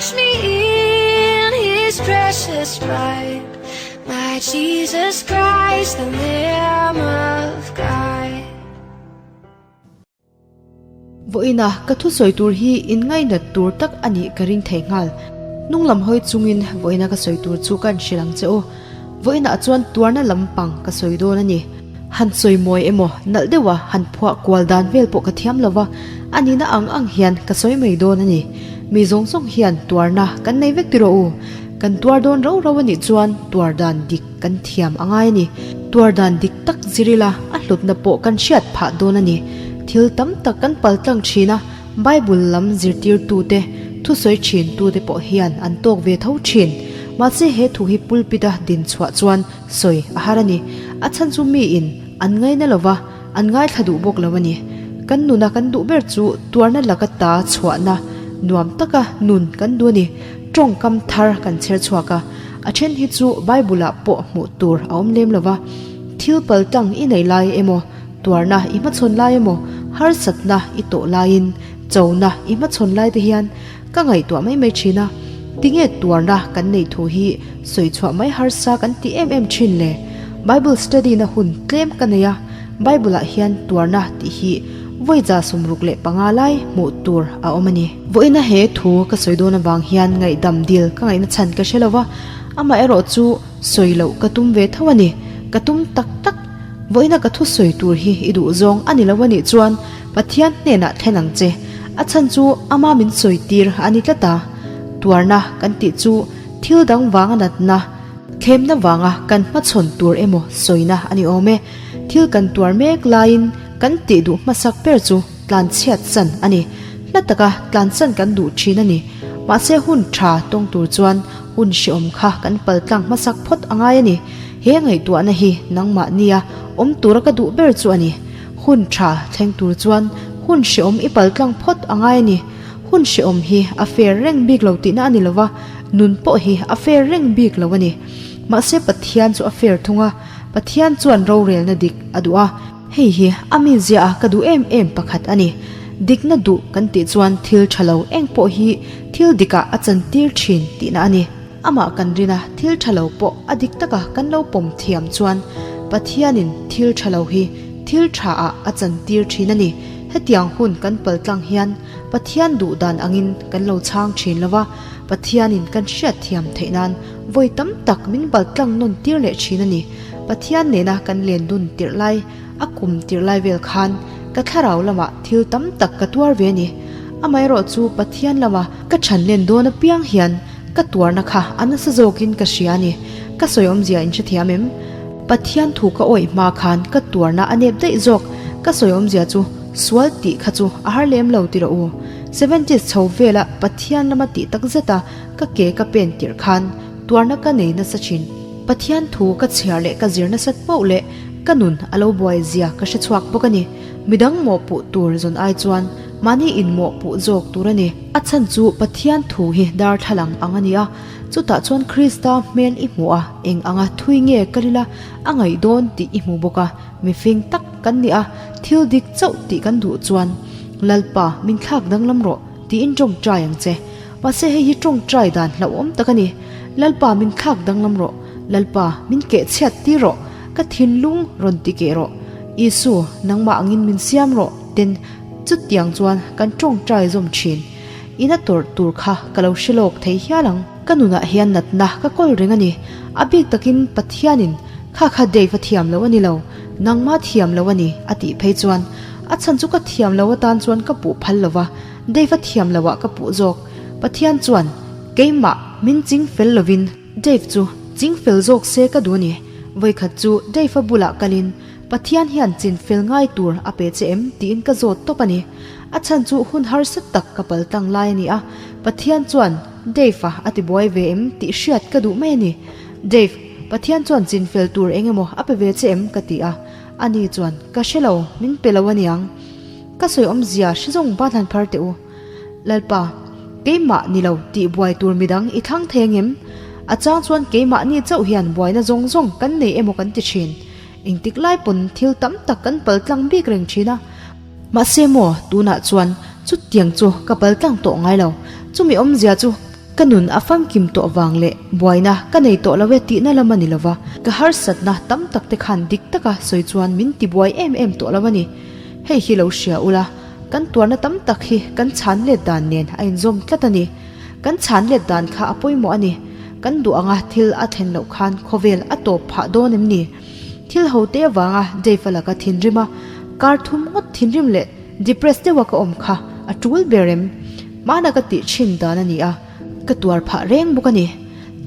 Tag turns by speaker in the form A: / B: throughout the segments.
A: Wash me in his precious blood. My Jesus Christ, the Lamb of God.
B: Vawiina ka thusawi tur hi inngainat tur tak a nih ka ring thei nghal. Hnunglam hawi chungin vawiina ka sawi tur chu ka inhrilh ang che u. Vawiinah chuan tuarna lampang ka sawi dawn a ni. Han sawi mawi emaw nalh deuha han phuah kual dan vel pawh ka thiam lo va, a nihna ang ang hian ka sawi mai dawn a ni. Mi zawng zawng hian tuarna kan nei vek tiraw u? Kan tuar dawn rau rau a nih chuan tuar dan dik kan thiam a ngai a ni. Tuar dan dik tak zir ila a hlutna pawh kan hriat phah dawn a ni. Thil tam tak kan pal tlang thin a, Bible lam zirtirtute, thusawi thintute pawh hian an tawk ve tho thin. Mahse he thu hi pulpit-a din chhuah chuan Sawi a har a ni. A chhan chu miin an ngaina lo va, an ngaithla duh bawk lo a ni. Kan nuna kan duh ber chu tuarna laka ta chhuahna nuam taka nun kan duh a ni. Tawngkam thar kan chher chhuak a, a then hi chu Bible-ah pawh hmuh tur a awm lem lo va. Thil paltlang i nei lai emaw, tuarna i hmachhawn lai emaw, harsatna i tawh laiin, chona i hmachhawn lai te hian Ka ngaihtuah mai mai thin a, tinge tuarna kan neih thu hi sawi chhuah mai harsa kan ti em em thin le? Bible study na hun tlem ka nei a, Bible ah hian tuarna tih hi vawiza 65 lai hmuh tur a awm a ni. Vawiina he thu ka sawi dawn avang hian ngaihdam dil ka ngaihna chhan ka hre lo va, amaherawh chu sawi loh ka tum ve tho a ni. Ka tum tak tak. Vawiina ka thu sawi tur hi i duh zawng a ni lo a nih chuan Pathian hnenah thlen ang che, a chhan chu ama min sawi tir a ni tlat a. Tuarna kan tih chu thil dang vanga natna, thlemna vanga kan hmachhawn tur emaw sawina a ni awm e. Thil kan tuar mek laiin kan tih duh hmasak ber chu tlanchhiat chan a ni. Hla taka tlanchhan kan duh thin a ni. Mahse hun tha tawng tur chuan hun hreawm kha kan paltlang hmasak phawt a ngai a ni. He ngaihtuahna hi nangmahnia awm tura ka duh ber chu a ni. Hun tha thleng tur chuan hun hreawm i paltlang phawt a ngai a ni. Hun hreawm hi a fair reng bik lo tihna a ni lo va, nun pawh hi a fair reng bik lo a ni. Mahse Pathian chu a fair thung a, Pathian chuan rorelna dik a duh a. Hei hi a mizia a ka duh em em pakhat a ni. Dikna duh kan tih chuan thil tha lo eng pawh hi thil dikah a chantir thin tihna a ni. Amah kan rin a, thil tha lo pawh a dik taka kan lo pawm thiam chuan Pathianin thil tha lo hi thil tha ah a chantir thin a ni. Hetiang hun kan paltlang hian Pathian duh dan angin kan lo chhang thin lo va, Pathianin kan hriat thiam theih nan vawi tam tak min paltlang nawn tir leh thin a ni. Pathian nena kan len dun tirh lai, a kum tirh lai vel khan ka thlarau lamah thil tam tak ka tuar ve a ni. Amaherawhchu Pathian lama ka chhan len dawn apiang hian Ka tuarna kha a nasa zawkin ka hria a ni. Ka sawi awmzia in hrethiam em? Pathian thu ka awih hma khan ka tuarna a nep daih zawk. Ka sawi awmzia chu sual tih kha chu a har lem lo ti rawh u. Seventies chho vela Pathian lama tih tak zeta ka ke ka pen tirh khan tuarna ka nei nasa thin. Pathian thu ka chhiar leh ka zir nasat poh leh ka nun a lo buai zia ka hre chhuak bawk a ni. Midang mawhpuh tur zawn ai chuan mahni inmawhpuh zawk tur a ni. A chhan chu Pathian thu hi darthlalang ang a ni a, chutah chuan Krista hmel i hmuh a, eng anga thui nge kal ila a ngaih dawn tih i hmu bawk a, mifing tak kan ni a, thil dik chauh tih kan duh chuan Lalpa min thlak danglam rawh tiin tawngtai ang che. Mahse hei hi tawngtai dan hlauhawm tak a ni. Lalpa min thlak danglam rawh, Lalpa min keh chhiat tir rawh, ka thinlung rawn ti keh rawh, Isu nangmah angin min siam rawh ten Chutiang chuan kan tawngtai zawm thin. Ina tawrh tur kha ka lo hre lawk thei hial ang. Ka nunah hian natna ka kawl reng a ni. A bik takin Pathianin kha kha Dave a thiam lo a ni lo, nangma thiam lo a ni a tih phei chuan a chhan chu ka thiam lo atan chuan ka puh phal lo va, Dave a thiam loah ka puh zawk. Pathian chuan keimah min ching fel lovin Dave chu ching fel zawk se ka duh a ni. Vawikhat chu Dave a bulah kalin Pathian hian chin fel ngai tur a pe che em tiin ka zawt tawp a ni. A chhan chu hun harsa tak ka pal tlang lai a ni a, Pathian chuan Dave-a a ti buai ve em tih hriat ka duh mai a ni. Dave, Pathian chuan chin fel tur eng emaw a pe ve che em ka ti a, ani chuan ka hre lo, min pe lo a niang. Ka sawi awmzia hre zawng ban han phar teh u. Lalpa, keimah ni lo tih buai tur midang i thlang thei angem? A chang chuan keimahni chauh hian buaina zawng zawng kan nei emaw kan ti thin. Engtik lai pawn thil tam tak kan pal tlang bik reng thin a. Mahse maw, tunah chuan chutiang chu ka pal tlang tawh ngai lo. Chumi awmzia chu Ka nun a famkim tawh vang leh buaina ka nei tawh lo e tihna lam a ni lova, ka harsatna tam tak te khan dik taka sawi chuan min tibuai em em tawh lo a ni. Hei hi lo hria ula, kan tuarna tam tak hi kan chhan let dan nen a inzawm tlat a ni. Kan chhan let dan kha a pawimawh a ni. Kan duh anga thil a thlen loh khan khawvel a tawp phah dawn em ni? Thil ho te avanga Dave-a laka thinrim a, kar thum ngawt thinrim leh depressed deuha ka awm kha a tul ber em? Hmana ka tih thin dan a ni a, ka tuar phah reng bawk a ni.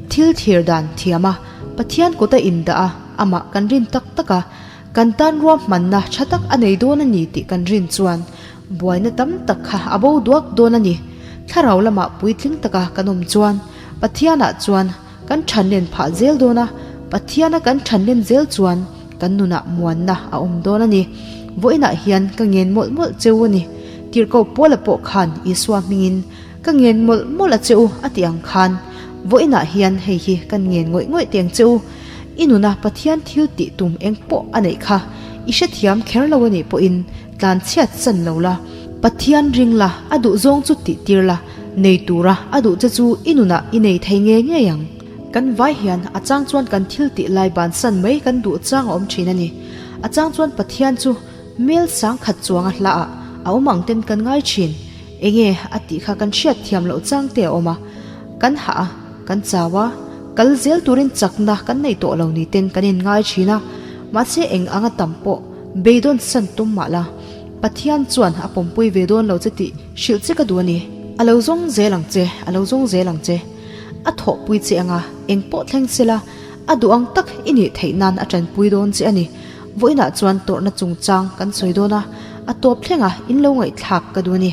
B: Thil thlir dan thiam a, Pathian kut a indah a, amah kan rin tak tak a, kan tan ruahmanna tha tak a nei dawn a ni tih kan rin chuan buaina tam tak kha a bo duak dawn a ni. Thlarau lamah puitling taka kan awm chuan Pathianah chuan Kan thanlen phah zel dawn a, Pathiana kan thanlen zel chuan kan nunah muanna a awm dawn a ni. Vawiinah hian ka ngen mawlh mawlh cheu a ni. Tirhkoh Paula pawh khan Isua hmingin ka ngen mawlh mawlh a che u a tih ang khan vawiinah hian hei hi kan ngen ngawih ngawih teng che u. I nuna Pathian thil tih tum eng pawh a neih kha i hrethiam kher lo a nih pawhin tlan chhiat chan lo la, Pathian ring la, a duh zawng chu tih tir la, nei tura a duh che chu i nunah i nei thei ngei ngei ang. Kan vai hian a chang chuan kan thil tih lai bansan mai kan duh chang a awm thin a ni. A chang chuan Pathian chu mel sang khat chuanga hla ah a awm ang ten kan ngai thin. Enge a tih kha kan hriat thiam loh chang te a awm a. Kan hah a, kan chau a, kal zel turin chakna kan nei tawh lo ni ten kan inngai thin a. Mahse eng anga tam pawh beidawn san tum mah la, Pathian chuan a pawmpui ve dawn lo che tih hrilh che ka duh a ni. A lo zawng zel ang che, a lo zawng zel ang che. A thawhpui che anga eng pawh thleng se la, a duh ang tak i nih theih nan a tanpui dawn che a ni. Vawiinah chuan tawrhna chungchang kan sawi dawn a, a tawp thlenga in lo ngaihthlak ka duh a ni.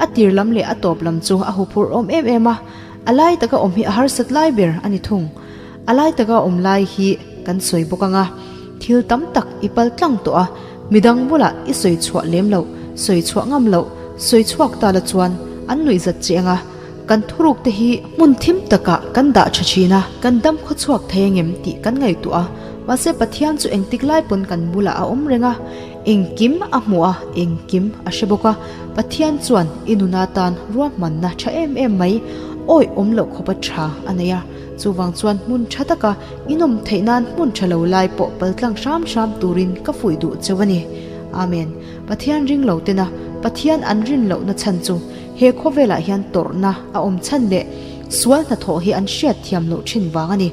B: A tir lam leh a tawp lam chu a huphurh awm em em a, a lai taka awm hi a harsat lai ber a ni thung. A lai taka awm lai hi kan sawi bawk ang a, thil tam tak i pal tlang tawh a, midang bulah i sawi chhuah lem loh, sawi chhuah ngam loh, sawi chhuak ta la chuan an nuih zat che ang a, kan thuruk te hi hmun thim takah kan dah tha thin a, kan dam khaw chhuak thei angem tih kan ngaihtuah a, mahse Pathian chu engtik lai pawn kan bulah a awm reng a, engkim a hmuh a, engkim a hre bawk a, Pathian chuan i nuna tan ruahmanna tha em em mai awih awm loh khawpa tha a nei a. Chuvang chuan hmun tha taka inawm theih nan hmun tha lo lai pawh paltlang hram hram turin ka fuih duh cheu a ni. Amen. Pathian ring lo tena Pathian an rin lohna chhan chu he khawvelah hian tawrhna a awm chhan leh sual hnathawh hi an hriat thiam loh thin vang a ni.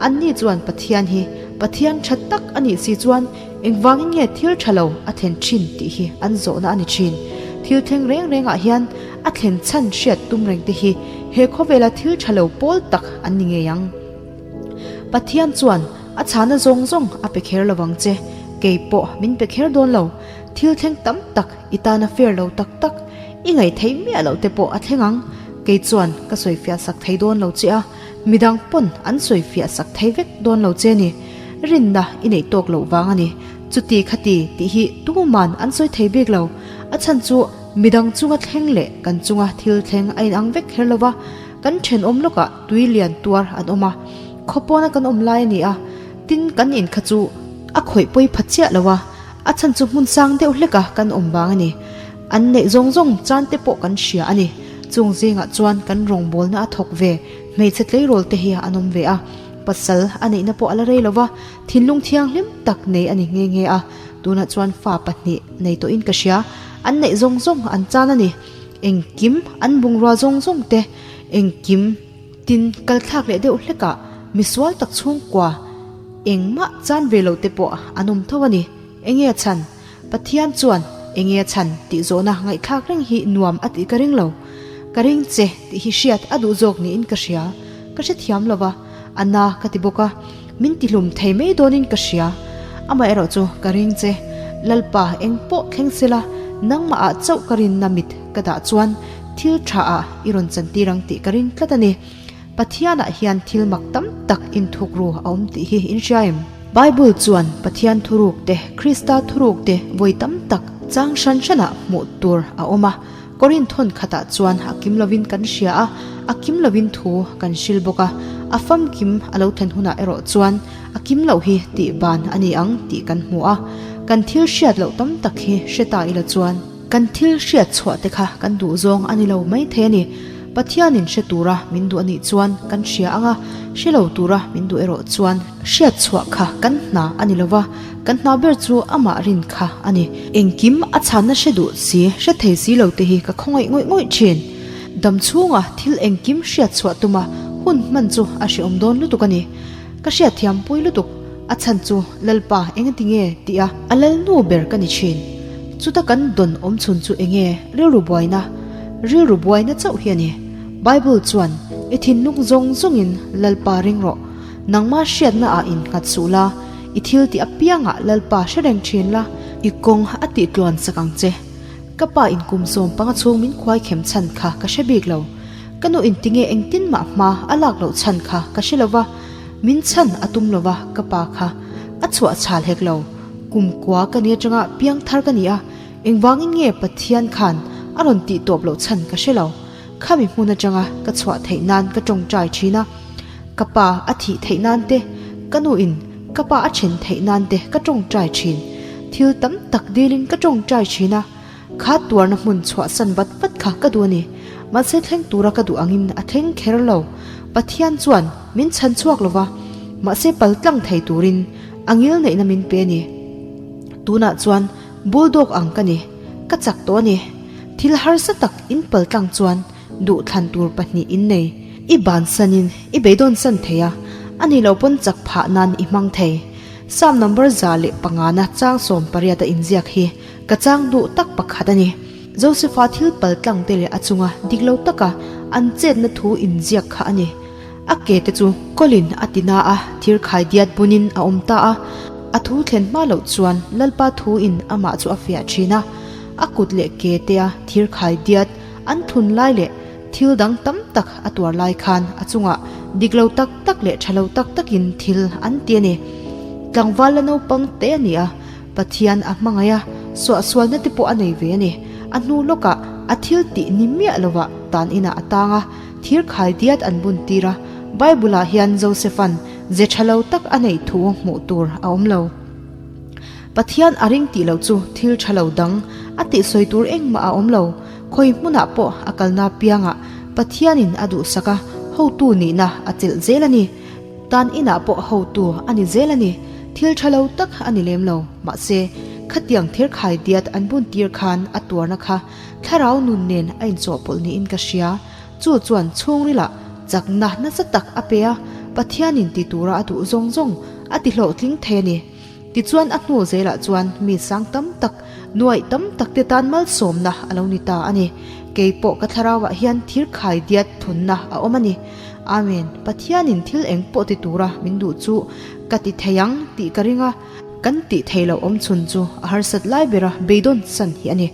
B: Anni chuan Pathian hi Pathian tha tak a nih si chuan engvangin nge thil tha lo a thlen thin tih hi an zawhna a ni thin. Thil thleng reng rengah hian A thlen chhan hriat tum reng te hi he khawvela thil tha lo pawl tak an ni ngei ang. Pathian chuan a chhana zawng zawng a pe kher lo vang che, kei pawh min pe kher dawn lo. Thil thleng tam tak i tana fair lo tak tak, i ngaih theih miah loh te pawh a thleng ang. Kei chuan ka sawifiah sak thei dawn lo che a, midang pawn an sawifiah sak thei vek dawn lo che ni. Rinna i neih tawk loh vang a ni. Chuti khati tih hi tuman an sawi thei bik lo. A chhan chu Midang chunga thleng leh kan chunga thil thleng a inang vek kher lo va, kan thenawm lawkah tui lian tuar an awm a, khaw pawna kan awm lai a ni a, tin kan in kha chu a khawih pawi pha chiah lo a, a chhan chu hmun sang deuh hleka kan awm vang a ni. An neih zawng zawng chan te pawh kan hria a ni. Chung zingah chuan kan rawngbawlna a thawk ve, hmeichhe tleirawl te hi an awm ve a, pasal a neihna pawh a la rei lo va, thinlung thianghlim tak nei a ni nghe nghe a, tunah chuan fa pahnih nei tawhin ka hria. An neih zawng zawng an chan a ni. Engkim an bungrua zawng zawng te engkim tin kal thlak leh deuh hlekah misual tak chhungkua engmah chan ve lo te pawh an awm tho a ni. Enge a chhan? Pathian chuan enge a chhan tih zawhna ngaihthlak reng hi nuam a tih ka ring lo. Ka ring che tih hi hriat a duh zawk niin ka hria. Ka hrethiam lo va, a na ka ti bawk a. Min tihlum thei mai dawnin ka hria. Amaherawh chu ka ring che, Lalpa eng pawh thleng sela, nangmah ah chauh ka rinna mit ka dah chuan thil tha ah i rawn chantir ang tih ka ring tlat a ni. Pathian ah hian thil mak tam tak inthukru a awm tih hi in hria em? Bible chuan Pathian thuruk te, Krista thuruk te vawi tam tak chang hran hran ah hmuh tur a awm a. Korinth hawn khatah chuan a kim lovin kan hria a, a kim lovin thu kan hril bawk a, a famkim a lo thlen hunah erawh chuan a kim loh hi tih ban a ni ang tih kan hmu a. Kan thil hriat loh tam tak hi hre ta ila chuan kan thil hriat chhuah te kha kan duh zawng a ni lo mai thei a ni. Pathianin hre tura min duh a nih chuan kan hria ang a, hre lo tura min duh erawh chuan hriat chhuah kha kan hna a ni lo va, kan hna ber chu amah rin kha a ni. Engkim a chhanna hre duh si, hre thei si lo te hi ka khawngaih ngawih ngawih thin. Dam chhunga thil engkim hriat chhuah tuma hun hman chu a hreawm dawn lutuk a ni. Ka hriatthiam pui lutuk, a chhan chu Lalpa engati nge tih a, a lalnu ber ka ni thin. Chuta kan dawn awm chhun chu enge rilru buaina, rilru buaina chauh hi a ni. Bible chuan, I thinlung zawng zawngin Lalpa ring rawh, nangma hriatna ah innghat suh la, i thil tih apiangah Lalpa hre reng thin la, i kawng a tih tluan sak ang che. Ka pa in kum sawm panga chhung min khuai khem chhan kha ka hre bik lo. Ka nu in tinge engtin mah hma a lak loh chhan kha ka hre lo va, min chhan a tum lo va ka pa kha a chhuah chhal hek lo. Kum kua ka ni atanga piang thar ka ni a, engvangin nge Pathian khan a rawn tih tawp loh chhan ka hre lo. Khami hmun atanga ka chhuah theih nan ka tawngtai thin a, ka pa a thih theih nan te, ka nu in ka pa a then theih nan te ka tawngtai thin. Thil tam tak dilin ka tawngtai thin a, kha tuarna hmun chhuahsan vat vat kha ka duh a ni. Mahse thleng tura ka duh angin a thleng kher lo. Pathian chuan min chhan chhuak lo va, mahse paltlang thei turin a ngil neihna min pe a ni. Tunah chuan Bulldog ang ka ni, ka chak tawh a ni. Thil harsa tak in paltlang chuan duhthlan tur pahnih in nei. I bansanin i beidawnsan thei a, a ni lo pawn chak phah nan i hmang thei. Psalm number 105 na chang 18 a inziak hi ka chang duh tak pakhat a ni. Josepha thil paltlang te leh a chunga dik lo taka an chetna thu inziak kha a ni. A ke te chu kawlin a ti na a, thir khai diat bunin a awm ta a. A thu thlen hma loh chuan Lalpa thuin amah chu a fiah thin a. A kut leh ke te a thir khai diat an thlun lai leh thil dang tam tak a tuar lai khan a chungah dik lo tak tak leh tha lo tak takin thil an ti a ni. Tlangval la naupang te a ni a, Pathian a hmangaih a, suahsualna te pawh a nei ve a ni. A hnu lawkah a thil tih ni miah lovah tan inah a tang a, thir khai diat an bun tir a. Bible-ah hian Joseph-a'n ze tha lo tak a neih thu hmuh tur a awm lo. Pathian a ring tih loh chu thil tha lo dang a tih sawi tur engmah a awm lo. Khawi hmunah pawh a kalna piangah Pathianin a duhsak a, hotu nihna a chelh zel a ni. Tan inah pawh hotu a ni zel a ni. Thil tha lo tak a ni lem lo. Mahse, khatiang thir khai diat an bun tir khan a tuarna kha thlarau nun nen a inchawhpawlh niin ka hria. Chu chuan chhungrilah chakna nasa tak a pe a, Pathianin ti tura a duh zawng zawng a ti hlawhtling thei a ni. Tichuan a hnu zelah chuan mi sang tam tak, nuaih tam tak te tan malsawmna a lo ni ta a ni. Kei pawh ka thlarauah hian thir khai diat thunna a awm a ni. Amen. Pathianin thil eng pawh ti tura min duh chu ka ti thei ang tih ka ring a, kan tih thei loh awm chhun chu a harsat lai bera beidawn chan hi a ni.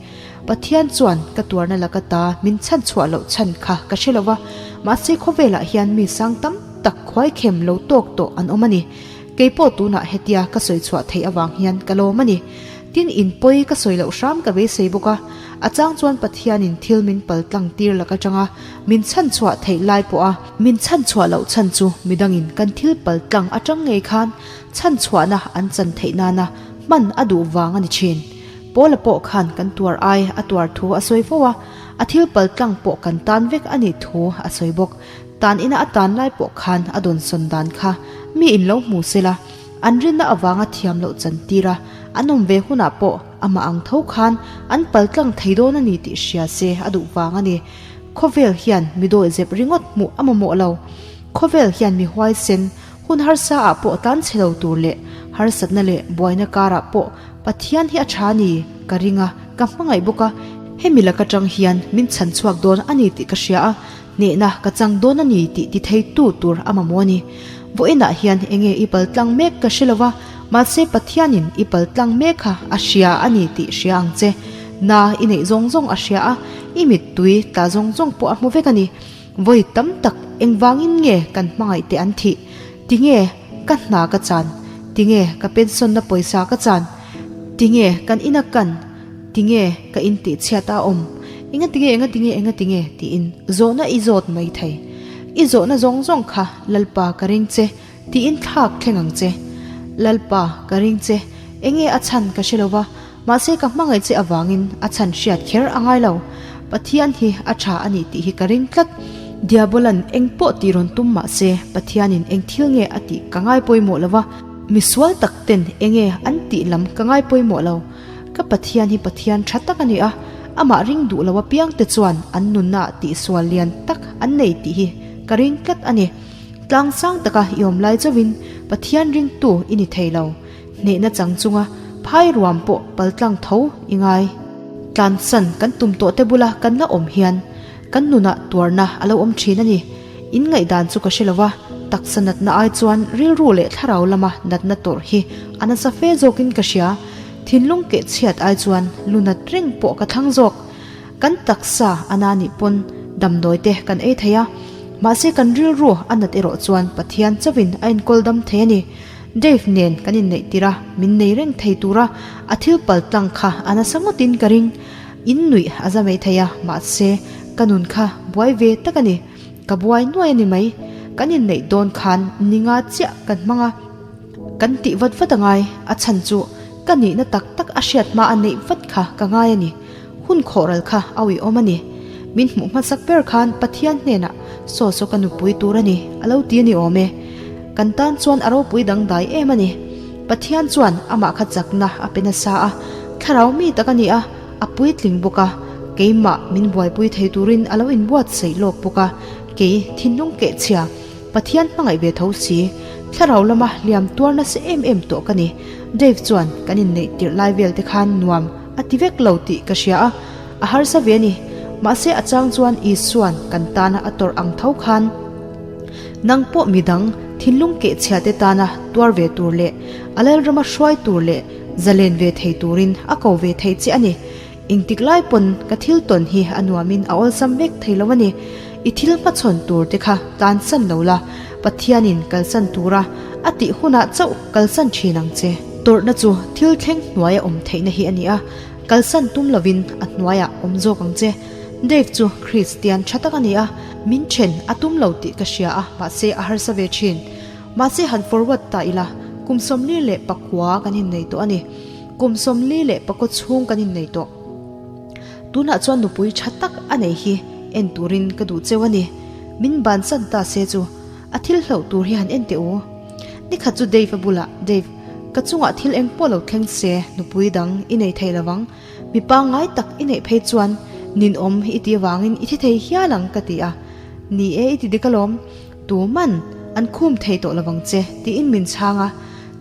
B: Pathian chuan ka tuarna laka ta min chhan chhuah loh chhan kha ka hre lo va, mahse khawvelah hian mi sang tam tak khuaikhem lo tawk tawh an awm a ni. Kei pawh tunah hetia ka sawi chhuah theih avang hian ka lawm a ni. Tin, in pawi ka sawi loh hram ka beisei bawk a, a chang chuan Pathianin thil min pal tlang tir lak atanga min chhan chhuah theih lai pawha min chhan chhuah loh chhan chu midangin kan thil pal tlang atang ngei khan chhan chhuahna an chan theih nana hman a duh vang a ni thin. Paula pawh khan kan tuar ai a tuar thu a sawi fo a, a thil pal tlang pawh kan tan vek a nih thu a sawi bawk. Tan ina a tan lai pawh khan a dawnsawn dan kha mi in lo hmu se la, an rinna avanga thiam loh chan tir a, an awm ve hunah pawh amah ang tho khan an paltlang thei dawn a ni tih hria se a duh vang a ni. Khawvel hian mi dawihzep ringawt hmuh a mamawh lo. Khawvel hian mi huaisen hun harsa ah pawh tan chhe lo tur leh harsatna leh buaina karah pawh Pathian hi a tha ni ka ring a, ka hmangaih bawk a, hemi laka tang hian min chhan chhuak dawn a ni tih ka hria a, Hnehna ka chang dawn a ni tih ti theitu tur a mamawh a ni. Vawiinah hian enge i pal tlang mek ka hre lo va, mahse Pathianin i pal tlang mek kha a hria a ni tih hria ang che. Na i neih zawng zawng a hria a, i mittui tla zawng zawng pawh a hmu vek a ni. Vawi tam tak engvangin nge kan hmangaih te an thih? Tinge ka hna ka chan? Tinge ka pension-na pawisa ka chan? Tinge kan ina kan? Tinge ka intihchhiat a awm? Engatinge, engatinge, engatinge? tiin zawhna i zawt mai thei. I zawhna zawng zawng kha Lalpa ka ring che tiin thlak thleng ang che. Lalpa ka ring che, enge a chhan ka hre lo va, mahse ka hmangaih che avangin a chhan hriat kher a ngai lo. Pathian hi a tha a ni tih hi ka ring tlat. Diabolan eng pawh tih rawn tum mah se Pathianin eng thil nge a tih ka ngai pawimawh lo va, misual tak ten eng nge an tih lam ka ngai pawimawh lo. Ka Pathian hi Pathian tha tak a ni a, amah ring duh lo apiang te chuan an nunna ah tihsual lian tak an nei tih hi ka ring tlat a ni. Tlang sang taka i awm lai chauhin Pathian ringtu i ni thei lo. Hnehna chang chunga phai ruam pawh paltlang tho i ngai. Tlansan kan tum tawh te bula kan la awm hian kan nunah tuarna a lo awm thin a ni. In ngaihdan chu ka hre lo va, taksa natna ai chuan rilru leh thlarau lama natna tawrh hi a nasa fe zawkin ka hria. Thinlung keh chhiat ai chuan lu nat reng pawh ka thlang zawk. Kan taksa a na nih pawn damdawi te kan ei thei a, mahse kan rilru a nat erawh chuan Pathian chauhin a enkawl dam thei a ni. Dave nen kan inneih tir a, min nei reng thei tura a thil pal tlang kha a nasa ngawtin ka ring. In nuih a za mai thei a, mahse ka nun kha buai ve tak a ni. Ka buai nuai a ni mai. Kan inneih dawn khan ninga chiah kan hmang a. Kan tih vat vat a ngai, a chhan chu ka nihna tak tak a hriat hma a neih vat kha ka ngai a ni. Hun khawhral kha a uiawm a ni. Min hmuh hmasak ber khan Pathian hnenah saw saw ka nupui tur a ni a lo ti a ni awm e. Kan tan chuan a ropui dangdai em a ni. Pathian chuan amah kha chakna a pe nasa a, thlarau mi tak a ni a, a puitling bawk a, keimah min buaipui thei turin a lo inbuatsaih lawk bawk a, kei thinlung kehchhia, Pathian hmangaih ve tho si, thlarau lama hliam tuar nasa em em tawh ka ni. Dave chuan kan inneih tirh lai vel te khan nuam a ti vek lo tih ka hria a, a harsa ve a ni. Mahse a chang chuan Isua'n kan tana a tawrh ang tho khan nang pawh midang thinlung kehchhia te tana tuar ve tur leh a lalrama hruai tur leh zalen ve thei turin a ko ve thei che a ni. Engtik lai pawn ka thil tawn hi a nuamin a awlsam vek thei lo a ni. I thil hmachhawn tur te kha tlansan lo la, Pathianin kalsan tura a tih hunah chauh kalsan thin ang che. Tawrhna chu thil thleng hnuaia awm theihna hi a ni a, kalsan tum lovin a hnuaiah awm zawk ang che. Dave chu Kristian tha tak a ni a, min then a tum lo tih ka hria a, mahse a harsa ve thin. Mahse han forward ta ila, kum 49 kan innei tawh a ni. Kum 44 chhung kan innei tawh. Tunah chuan nupui tha tak a nei hi en turin ka duh cheu a ni. Min bansan ta se chu a thil hlauh tur hi han en teh u. Nikhat chu Dave a bulah, Dave, ka chungah thil eng pawh lo thleng se nupui dang i nei thei lo vang. Mi pangngai tak i neih phei chuan ninawm i tih avangin i thi thei hial ang ka ti a. Ni e i ti dik alawm. Tuman an khum thei tawh lo vang che tiin min chhang a.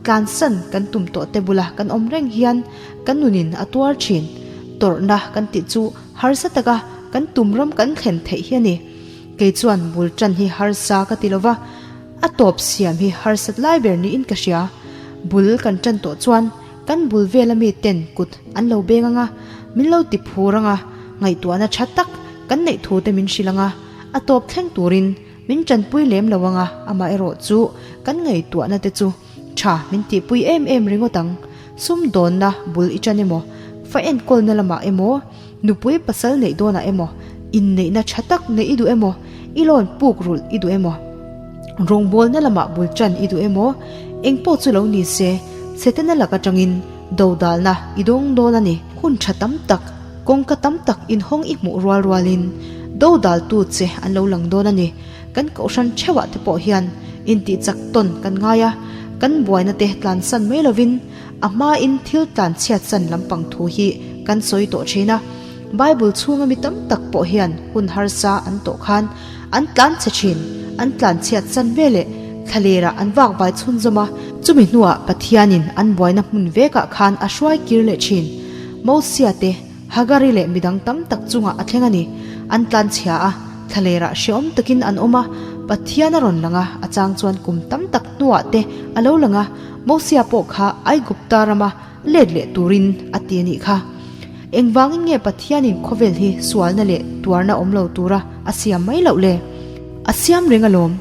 B: Tlansan kan tum tawh te bula kan awm reng hian kan nunin a tuar thin. Tawrhna kan tih chu harsa taka kan tum ram kan thlen theih hi a ni. Kei chuan bul tan hi harsa ka ti lova, a tawp siam hi harsat lai ber niin ka hria. Bul kan tan tawh chuan kan bul vela mi ten kut an lo beng anga, min lo ti phur anga, ngaihtuahna tha tak kan neih thu te min hrilh anga, a tawp thleng turin Min tanpui lem lo anga, amaherawh chu kan ngaihtuahna te chu tha min tihpui em em ringawt ang. Sumdawnna bul i tan emaw, fa enkawlna lamah emaw, nupui pasal neih dawnah emaw, inneihna tha tak neih i duh emaw, i lawn puk rulh i duh emaw, rawngbawlna lamah bul tan i duh emaw, engpawh chu lo ni se, Setana lak atangin dodalna i dawng dawn a ni. Hun tha tam tak. Kawngka tam tak inhawng i hmuh rual rualin dodaltu che an lo lang dawn a ni. Kan kohhran theuhah te pawh hian intihchak tawn kan ngai a, kan buaina te tlansan mai lovin a hmain thil tlanchhiatsan lampang thu hi kan sawi tawh thin a. Bible chhunga mi tam tak pawh hian hun harsa an tawh khan an tlanchhe thin, an tlanchhiatsan ve leh thlalerah an vakvai chhunzawm a, chumi hnuah Pathianin an buaina hmun vekah khan a hruai kir leh thin. Mosia te, Hagari leh midang tam tak chungah a thleng a ni. An tlanchhia a, thlalerah hreawm takin an awm a, Pathian a rawn lang a, a chang chuan kum tam tak hnuah te a lo lang a, Mosia pawh kha Aigupta rama let leh turin a ti a nih kha. Engvangin nge Pathianin khawvel hi sualna leh tuarna awm lo tura a siam mai loh le? A siam reng alawm.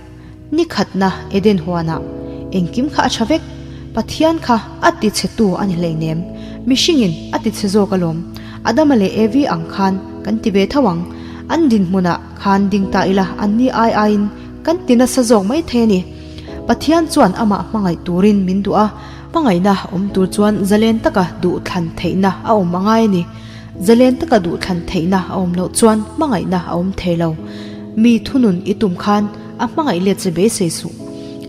B: Ni khatna Eden huanah engkim kha a tha vek, Pathian kha a ti chhe tu a ni hleinem, mihringin a ti chhe zawk alawm, Adama leh Evi ang khan kan ti ve tho ang, an dinhmunah khan ding ta ila anni ai aiin kan ti nasa zawk mai thei a ni. Pathian chuan amah hmangaih turin min duh a, hmangaihna awm tur chuan zalen taka duh thlan theihna a awm a ngai a ni. Zalen taka duhthlan theihna a awm loh chuan hmangaihna a awm thei lo. Mi thunun i tum khan a hmangaih let che beisei suh.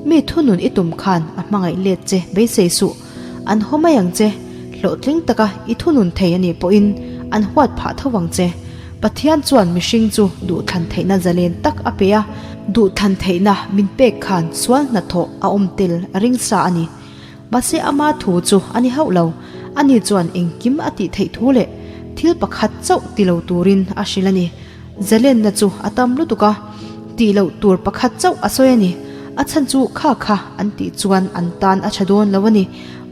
B: Mi thunun i tum khan a hmangaih let che beisei suh. An haw mai ang che. Hlawhtling taka i thunun thei a nih pawhin an huat phah tho ang che. Pathian chuan mihring chu duhthlan theihna zalen tak a pe a, duhthlan theihna min pek khan sual hnathawh a awm tel a ring sa a ni. Mahse ama thu chu a ni hauh lo, ani chuan engkim a tih theih thu leh thil pakhat chauh ti lo turin a hrilh a ni. Zalenna chu a tam lutuk a, tih loh tur pakhat chauh a sawi a ni. A chhan chu kha kha an tih chuan an tan a tha dawn lo a ni.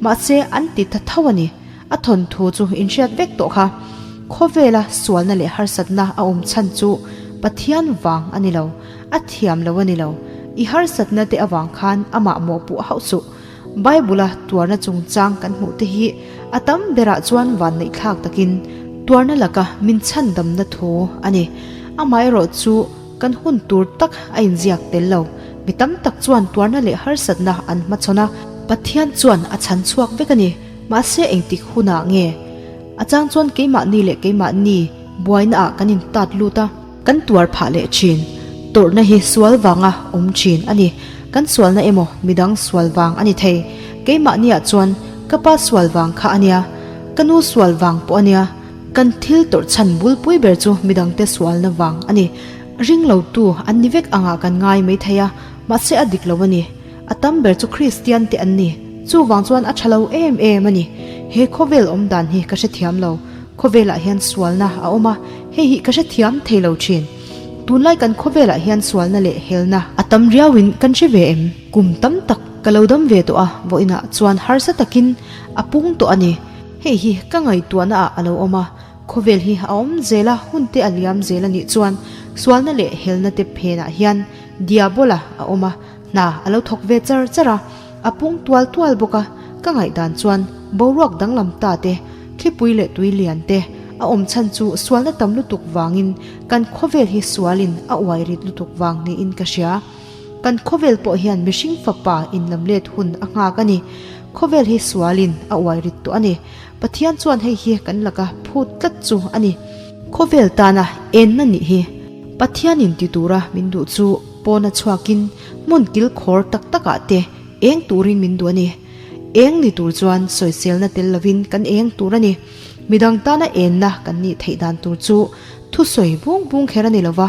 B: Mahse an ti ta tho a ni. A thawnthu chu inhriat vek tawh kha. Khawvela sualna leh harsatna a awm chhan chu Pathian vang a ni lo, a thiam lo a ni lo. I harsatna te avang khan amah mawhpuh hauh suh. Bible-a tuarna chungchang kan hmuh te hi a tam berah chuan vanneihthlak takin tuarna laka min chhandamna thu a ni. Amaherawh chu kan hun tur tak a inziak tel lo. Mi tam tak chuan tuarna leh harsatna an hmachhawn a, Pathian chuan a chhan chhuak vek a ni. Mahse engtik hunah nge? A chang chuan keimahni leh keimahni buainaah kan intat lut a. Kan tuar phah leh thin. Tawrhna hi sual vanga awm thin a ni. Kan sualna emaw midang sual vang a ni thei. Keimahniah chuan ka pa sual vang kha a nia, ka nu sual vang pawh a nia. Kan thil tawrh chhan bulpui ber chu midangte sualna vang a ni. Ring lotu an ni vek angah kan ngai mai thei a, mahse a dik lo a ni. A tam ber chu Kristian te an ni. Chuvang chuan a tha lo em em a ni. He khawvel awm dan hi ka hrethiam lo. Khawvelah hian sualna a awm a, hei hi ka hrethiam thei lo thin. Tunlai kan khawvelah hian sualna leh helna a tam riauin kan hre ve em? Kum tam tak ka lo dam ve tawh a, vawiinah chuan harsa takin a pung tawh a ni. Hei hi ka ngaihtuahna ah a lo awm a, khawvel hi a awm zel a, hun te a liam zel a nih chuan sualna leh helna te phenah hian Diabola a awm a, hna a lo thawk ve char char a, a pung tual tual bawk a, ka ngaihdan chuan boruak danglam ta te, thlipui leh tui lian te a awm chhan chu sualna tam lutuk vangin kan khawvel hi sualin a uai rit lutuk vang niin ka hria. Kan khawvel pawh hian mihring fapa inlamlet hun a nghak a ni. Khawvel hi sualin a uai rit tawh a ni. Pathian chuan hei hi kan laka phut tlat chu a ni. Khawvel tana enna nih hi Pathianin ti tura min duh chu pawna chhuakin hmun kilkhawr tak takah te eng turin min duh a ni. Eng ni tur chuan sawiselna tel lovin kan eng tur a ni. Midang tana enna kan nih theih dan tur chu thusawi bung bung kher a ni lova,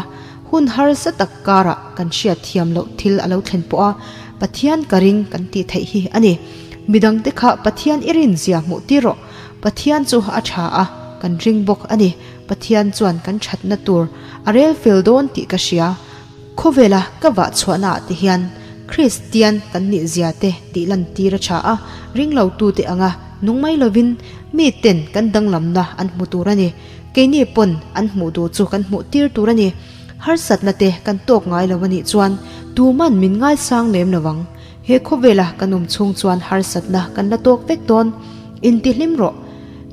B: hun harsa tak karah kan hriat thiam loh thil a lo thlen pawh a, Pathian ka ring kan tih theih hi a ni. Midangte kha Pathian i rinzia hmuh tir rawh. Pathian chu a tha a, kan ring bawk a ni. Pathian chuan kan thatna tur a rel fel dawn tih ka hria. Khawvela ka vah chhuahna ah te hian Kristian kan nih zia te tih lan tir a tha a, ring lo tu te anga nung mai lovin mi ten kan danglamna an hmu tur a ni. Keini pawn an hmuh duh chu kan hmuh tir tur a ni. Harsatna te kan tawk ngai lo a nih chuan tuman min ngaisang lem lo ang. He khawvela kan awm chhung chuan harsatna kan la tawk vek dawn. Intihlim rawh.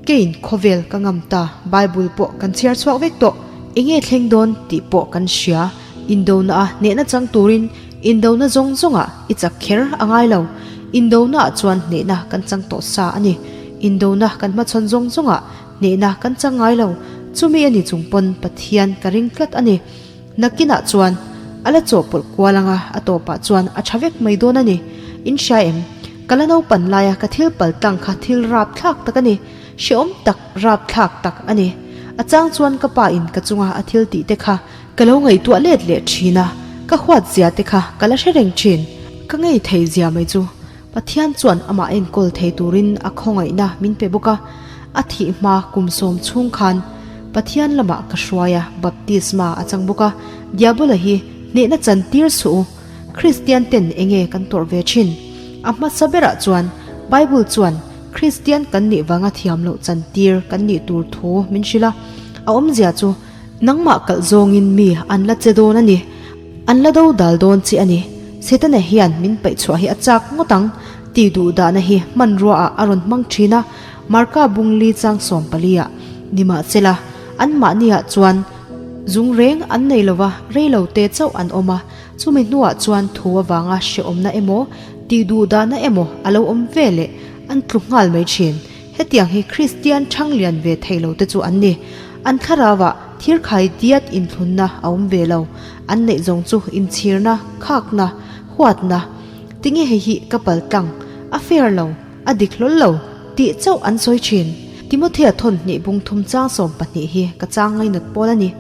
B: Kein khawvel ka ngam ta, Bible pawh kan chhiar chhuak vek tawh. Enge thleng dawn tih pawh kan hria. Indona a hnehna chang turin indona zawng zawngah i chak kher a ngai lo. Indona ah chuan hnehna kan chang tawh sa a ni. Indona kan hmachhawn zawng zawngah hnehna kan chang ngai lo. Chumi a ni chung pawn Pathian ka ring tlat a ni. Nakinah chuan a la chawhpawlh kual anga a tawpah chuan a tha vek mai dawn a ni. In hria em? Ka la naupan laia ka thil pal tlang kha thil rap thlak tak a ni. Hrehawm tak, rap thlak tak a ni. A chang chuan ka pa in ka chunga a thil tih te kha ka lo ngaihtuah let leh thin a, ka huat zia te kha ka la hre reng thin. Ka ngei thei zia mai chu Pathian chuan amah enkawl thei turin a khawngaihna min pe bawk a, a thih hma kum sawm chhung khan Pathian lamah ka hruai a, baptisma a chang bawk a, Diabola hi hnehna chan tir suh u, Kristian ten enge kan tawrh ve thin? A hmasa berah chuan Bible chuan Kristian kan nih vanga thiam loh chan tir kan nih tur thu min hrilh a, a awmzia chu Nangmah kalh zawngin mi an la che dawn a ni. An la do dal dawn che a ni. Setana hian min paih chhuah hi a chak ngawt ang tih duh dahna hi hmanrua ah a rawn hmang thin a, Marka bungli chang 14 ah nimahsela anmahni ah chuan zung reng an nei lova reilo te chauh an awm a, chumi hnuah chuan thu avanga hrehawmna emaw tih duh dahna emaw a lo awm ve leh an tlu nghal mai thin. Hetiang hi Kristian ṭhang lian ve thei lo te chu an ni. An thlarauah thirkhai diat inthlunna a awm ve lo. An neih zawng chu inchhirna, khakna, huatna. Tinge hei hi ka pal tlang, a fair lo, a dik hlawl lo tih chauh an sawi thin. Timothea thawn hnih bung thum chang 12 hi ka chang ngainat pawl a ni.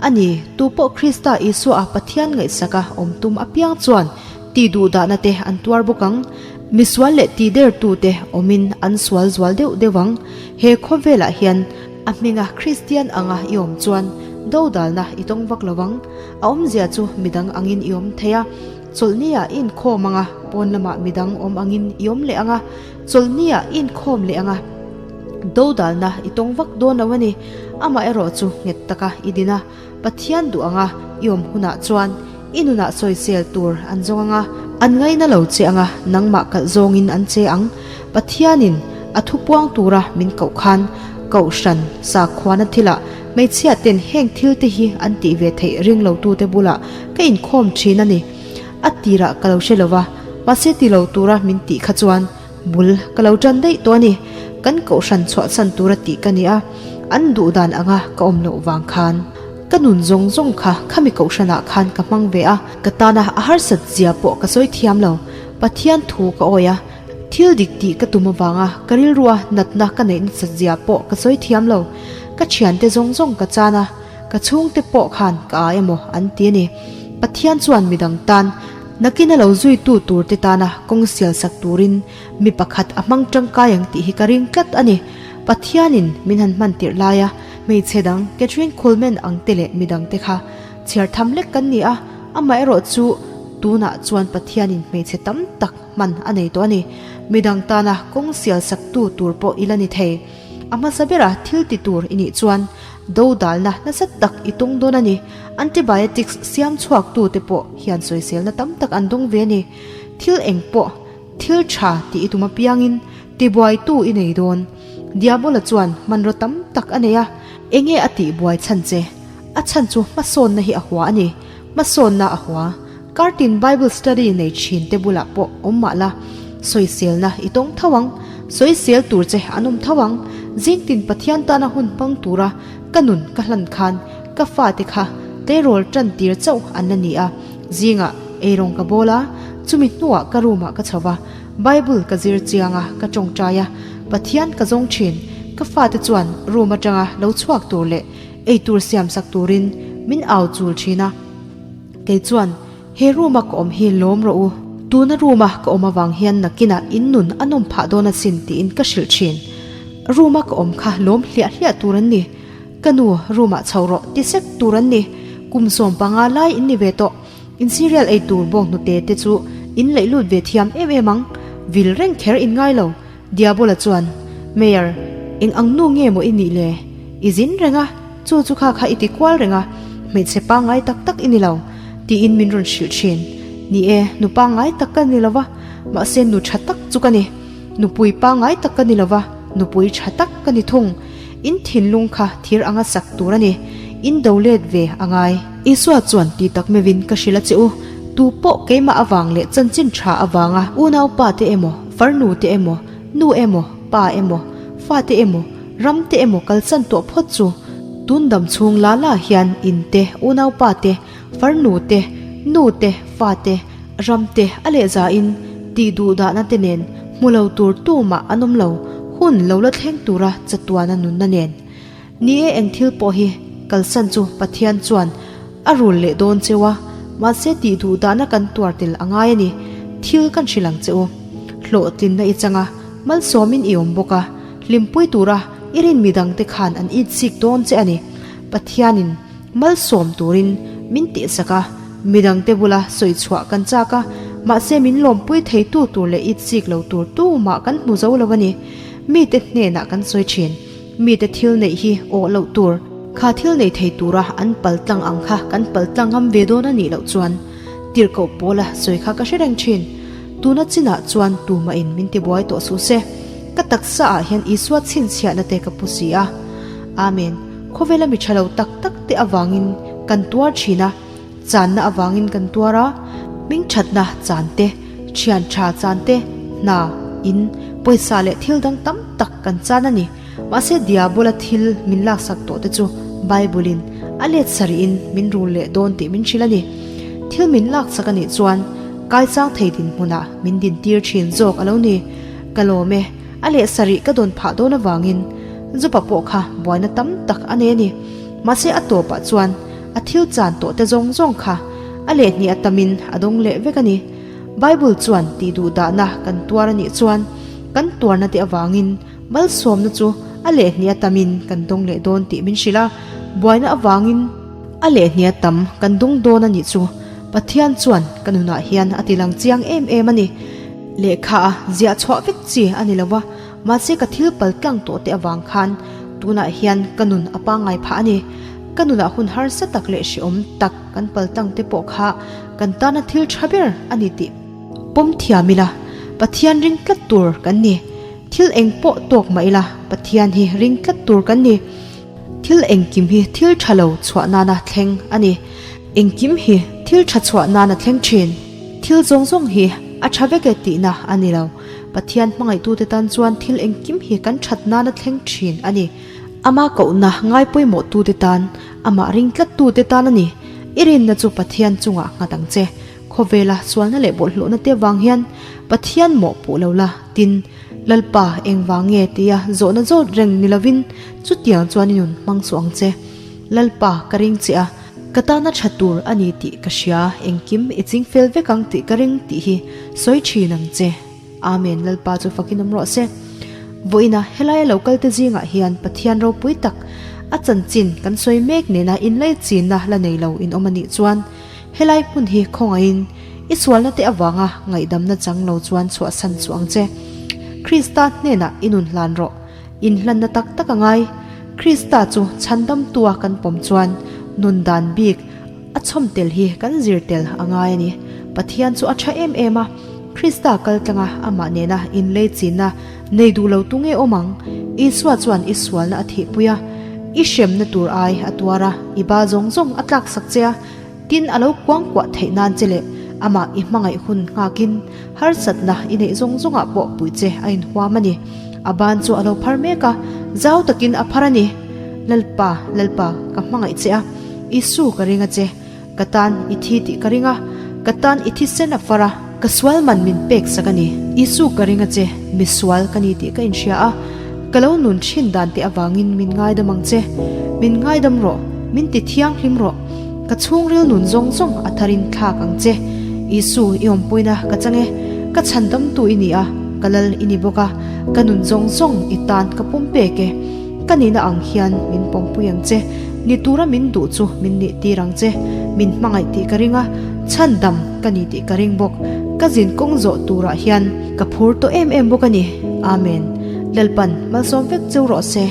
B: A ni, tupawh Krista Isua a Pathian ngaihsaka awm tum apiang chuan ti duhdahna te an tuar bawk ang. Misual leh ti dertute awmin an sual zual deuh deuh ang. He khawvelah hian a hminga Kristian anga i awm chuan dodalna i tawng vak lo ang. A awmzia chu midang angin i awm thei a. Chawlhniah i inkhawm ang a, pawn lamah midang awm angin i awm leh ang a, chawlhniah i inkhawm leh ang a, dodalna i tawng vak dawn lo a ni. Amaherawh chu nghet taka i din a, Pathian duh anga i awm hunah chuan i nunah sawisel tur an zawng ang a, an ngaina lo che ang a, nangmah kalh zawngin an che ang. Pathianin a thupuang tura min koh khan Kohhran sakhuana thilah hmeichhia ten heng thil te hi an tih ve theih ring lo tute bulah ka inkhawm thin a ni. A tirah ka lo hre lo va, mahse ti lo tura min tih kha chuan bul ka lo tan daih tawh a ni. Kan Kohhran chhuahsan tura tih ka ni a, an duh dan anga ka awm loh vang khan. Ka nun zawng zawng kha khami Kohhranah khan ka hmang ve a, ka tana a harsat zia pawh ka sawi thiam lo. Pathian thu ka awi a. Thil dik tih ka tum avanga ka rilrua natna ka neih nasat zia pawh ka sawi thiam lo. Ka thiante zawng zawng ka chan a, ka chhungte pawh khan ka a emaw an ti a ni. Pathian chuan midang tan, nakin a lo zuitu turte tana kawng sial sak turin mi pakhat a hmang tangkai ang tih hi ka ring tlat a ni. Pathianin min han hman tirh laia hmeichhe dang Kathryn Kuhlman ang te leh midangte kha chhiar tham lek kan ni a, amaherawhchu tunah chuan Pathianin hmeichhe tam tak hman a nei tawh a ni. Midang tana kawng sial saktu tur pawh i la ni thei. A hmasa bera thil ti tur i nih chuan dodalna nasa tak i tawng dawn a ni. Antibiotics siam chhuaktute pawh hian sawiselna tam tak an dawng ve a ni. Thil eng pawh thil tha tih i tum apiangin tibuaitu i nei dawn. Diabola chuan hmanraw tam tak a nei a, enge a tihbuai chhan che? A chhan chu hmasawnna hi a hua a ni. Hmasawnna a hua. Kartin Bible study nei thin te bulah pawh awm mah la, sawiselna i tawng tho ang, sawisel tur che an awm tho ang. Zingtin Pathian tana hun hmang tura ka nun ka hlan khan ka fate kha tleirawl tan tir chauh an la ni a. Zingah eirawng ka bawl a, chumi hnuah ka room ah ka chho va, Bible ka zir chiang a, ka tawngtai a, Pathian ka zawng thin. Ka fate chuan room atanga lo chhuak tur leh eitur siam sak turin min au chul thin a. Kei chuan, He room-a ka awm hi lawm rawh u. Tuna room-a ka awm avang hian nakinah in nun a nawm phah dawn asin tiin ka hrilh thin. Room-a ka awm kha lawm hliah hliah tur an ni. Ka nu, room-ah chho rawh ti sek tur an ni. Kum 15 lai in ni ve tawh. In cereal ei tur bawng hnute te chu in leih lut ve thiam em em ang. Vil reng kher in ngai lo. Diabola chuan, Mayor, eng ang nu nge maw i nih le? I zin reng a, chu chu kha kha i ti kual reng a, hmeichhe pangngai tak tak i ni lo, tiin min rawn hrilh thin. Ni e, nu pangngai tak ka ni lo va, mahse nu tha tak chu ka ni. Nupui pangngai tak ka ni lo va, nupui tha tak ka ni thung. In thinlung kha thir anga sak tur a ni. In do let ve a ngai. Isua chuan ti tak meuhin ka hrilh a che u, tu pawh keimah avang leh chanchin tha avanga unaupa te emaw, farnu te emaw, nu emaw, pa emaw, fate emaw, ram te emaw kalsan tawh phawt chu tun dam chhung la la hian in te, unaupa te, farnu te, nu te, fa te, ram te a lehzain tih duh dahna te nen hmu lo tur tumah an awm lo, hun lo la thleng tura chatuana nunna nen. Ni e eng thil pawh hi kalsan chu Pathian chuan a rul leh dawn cheu a, mahse tih duh dahna kan tuar tel a ngai a ni. Thil kan hrilh ang che u. Hlawhtlinna i chang a, malsawmin i awm bawk a, hlimpui tura i rin midangte khan an itsik dawn che a ni. Pathianin malsawm turin min tihsak a, midangte bula sawi chhuah kan chak a, mahse min lawmpui theitu tur leh itsik lo tur tumah kan hmu zo lo a ni. Mite hnenah kan sawi thin. Mite thil neih hi awh loh tur. Kha thil nei thei tura an pal tlang ang kha kan pal tlang ngam ve dawn a nih loh chuan tirhkoh pawla sawi kha ka hre reng thin. Tuna chinah chuan tumahin min tibuai tawh suh se. Ka taksa ah hian Isua chhinchhiahna te ka pu si a. Amen. Khawvela mi tha lo tak tak te avangin kan tuar thin a. Channa avangin kan tuar a, hmingthatna chan te, thian tha chan te, hna, in, Pawisa leh thil dang tam tak kan chan a ni. Mahse Diabola thil min laksak tawh te chu Bible-in a let sarihin min rul leh dawn tih min hrilh a ni. Thil min laksak a nih chuan kaichang thei dinhmunah min dintir thin zawk a lo ni. Ka lawm e, a leh sarih ka dawn phah dawn avangin Jopa pawh kha buaina tam tak a nei a ni. Mahse a tawpah chuan a thil chan tawh te zawng zawng kha a lehhnih a tamin a dawng leh vek a ni. Bible chuan tih duh dahna kan tuar a nih chuan kan tuarna te avangin malsawmna chu a lehhnih a tamin kan dawng leh dawn tih min hrilh a, buaina avangin a lehhnih a tam kan dawng dawn a nih chu Pathian chuan ka nunah hian a ti lang chiang em em a ni. Lehkha a ziah chhuah vek chi a ni lo va, mahse ka thil pal tlang tawh te avang khan tunah hian ka nun a pangngai phah a ni. Ka nunah hun harsa tak leh hrehawm tak kan pal tlang te pawh kha kan tana thil tha ber a ni tih pawm thiam ila, Pathian ring tlat tur kan ni. Thil eng pawh tawk mah ila, Pathian hi ring tlat tur kan ni. Thil engkim hi thil tha lo chhuah nana thleng a ni. Engkim hi thil tha chhuah nana thleng thin. Thil zawng zawng hi a tha vek e tihna a ni lo. Pathian hmangaihtute tan chuan thil engkim hi kan that nana thleng thin a ni. Ama kohna ngai pawimawhtute tan, amah ring tlattute tan a ni. I rinna chu Pathian chungah nghat ang che. Khawvela sualna leh bawlhhlawhna te vang hian Pathian mawh puh lo la, tin, Lalpa engvang nge tia zawhna zawt reng ni lovin chutiang chuan i nun hmang suh ang che. Lalpa ka ring che a, ka tana tha tur a ni tih ka hria, engkim i ching fel vek ang tih ka ring tih hi sawi thin ang che. Amen Lalpa chu fakin awm rawh se. Vawiina helaia lo kalte zingah hian Pathian ropui tak a chanchin kan sawi mek nena inlaichinna la nei lo in awm a nih chuan helai hmun hi khawngaihin i sualna te avanga ngaihdamna chang lo chuan chhuahsan chu ang che. Krista hnenah i nun hlan rawh. Inhlanna tak tak a ngai. Krista chu chhandamtua kan pawm chuan nun dan bik A chhawm tel hi kan zir tel a ngai a ni. Pathian chu a tha em em a, Krista kal tlanga amah nena inlei chinna nei duh lo tu nge awm ang? Isua chuan i sualna a thihpui a, i hremna tur ai a tuar a, i ba zawng zawng a tlaksak che a, tin a lo kuangkuah theih nan che leh amah i hmangaih hun nghakin harsatna i neih zawng zawngah pawh puih che a inhuam a ni. A ban chu a lo phar mek a, zau takin a phar a ni. Lalpa, Lalpa, ka hmangaih che a. Isu ka ring a che, ka tan i thi tih ka ring a, ka tan i thisen a far a, ka sual man min pek sak a ni. Isu ka ring a che, mi sual ka ni tih ka inhria a, ka lo nun thin dan te avangin min ngaidam ang che, min ngaidam rawh, min ti thianghlim rawh, ka chhungril nun zawng zawng a tharin thlak ang che. Isu i awmpuina ka chang e, ka chhandamtu i ni a, ka lal i ni bawk a, ka nun zawng zawng i tan ka pumpek e. Ka nihna ang hian min pawmpui ang che, ni tura min duh chu min nih tir ang che, min hmangaih tih ka ring a, chhandam ka ni tih ka ring bawk, ka zin kawng zawh turah hian ka phur tawh em em bawk a ni. Amen. Lalpan malsawm vek cheu rawh se.